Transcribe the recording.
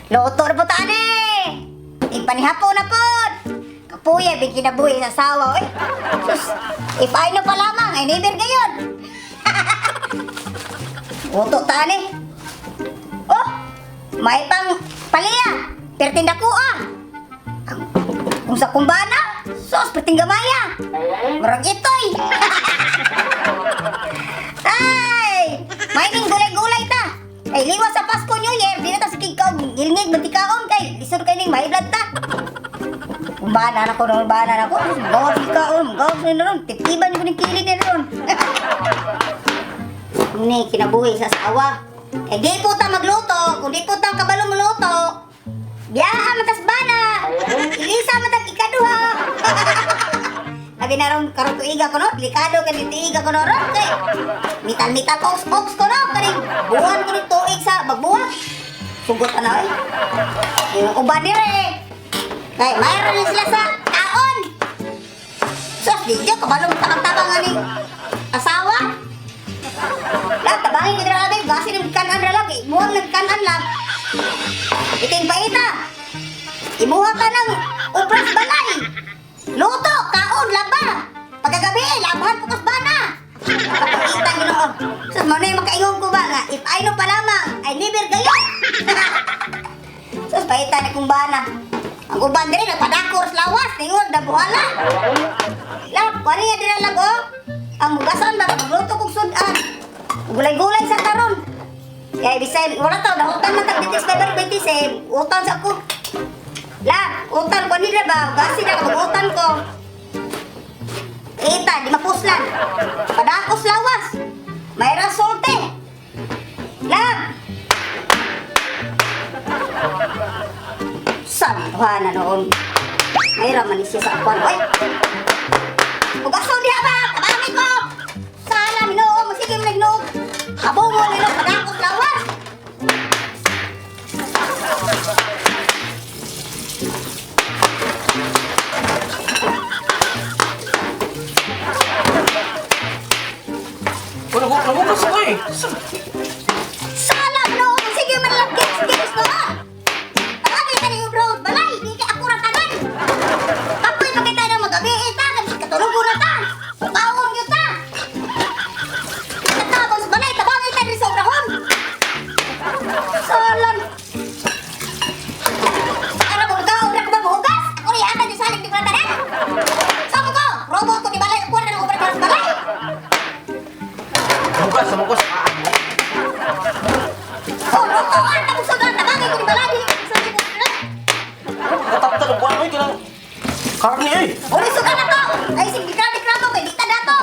Luto na po tani! Di panihapon na po! Kapuya, big kinabuhi sa asawa, oy. Sus, if I know pa lamang, ay never gayon. Luto tani. Oh, may pang paliya. Pertinda ko ah. Kung sa kumbana, sus, perting gamaya. Murag itoy. Ay! May ning gulay-gulay ta. Ay, liwas sa Pasko New Year, di na ta sa kikaw, gilngig, matikaon kay, lisod kay ning mahiblat ta. Kumbana na ko, kumbana na ko. Gawag ikaon, gawag na ron. Titiban ko ng kilid na ron. Ni, kinabuhi sa asawa. Eh, di po ta magluto, kung di po ta kabalo muluto, biyaha matas bana. Ilisa matag ikaduha. Labi na ron karon tuiga ko no, delikado ka ni tuiga ko no ron kay mital-mital ox ox ko no kaning buwan ko ni tuig sa magbuhat. Sugot na oy. Yung uban dire. Kay mayroon ni sila sa kaon. Sus, di jo kabalong tabang-tabang ani asawa. Lahat, tabangin ko dira labi, basi ng kanan ra lang, imuhang ng kanan lang. Iting paita. Imuha ka ng ubras balay. Luto, kaon, laba. Pagkagabi, labahan po kas bana. Kapagita Ginoo. Sus, mo na yung makaingon ko ba nga, if I know pa lamang, I never gayon. Sus, paita na kong bana. Ang uban diri nagpadakor sa lawas, ningon dabuhala. Lap, kuani nga dira lag oh. Ang mugasan ba magluto kog sudan. Gulay-gulay sa karon. Kaya bisay wala taw dahutan man tag 26 February 27, utan sa ko. La, utan ko nila ba? Kasi na mag-utan ko. Kita, di mapuslan. Padakos lawas. May rasolte. Lab. Sampuhan na noon. May raman siya sa akuan. Oy! Ugaso diha ba? Tabangin ko! Sala, minoo. Masige mo nagnoog. Kabungo nilo, padakos lawas. Wala ko, nabukas ko eh. Sala, minoo. Masige mo nilang games, games no ah. Tabangin ka ni bro. Balay, di ka ako tanan. Kapoy pa kita ng magabi. Eh, ta. Katulog na ta. Baon yun ta. Katabang sa balay, tabangin ka rin sa obrahon. Salan. Para mo ka, obra ko ba buhugas? Ako rin yata di salig di ko na tanan. Sama ko, robot ko di balay, kuha na ng obra para sa balay. Nabukas, nabukas. Oh, lutoan, tapos sudan, tabangin ko di balay, di ko sa di ko na. Katapta ng buwan ko eh. Kanang karne eh. Uli sudan na to. Ay, sige, dikrado, dikrado, kay di ta dato.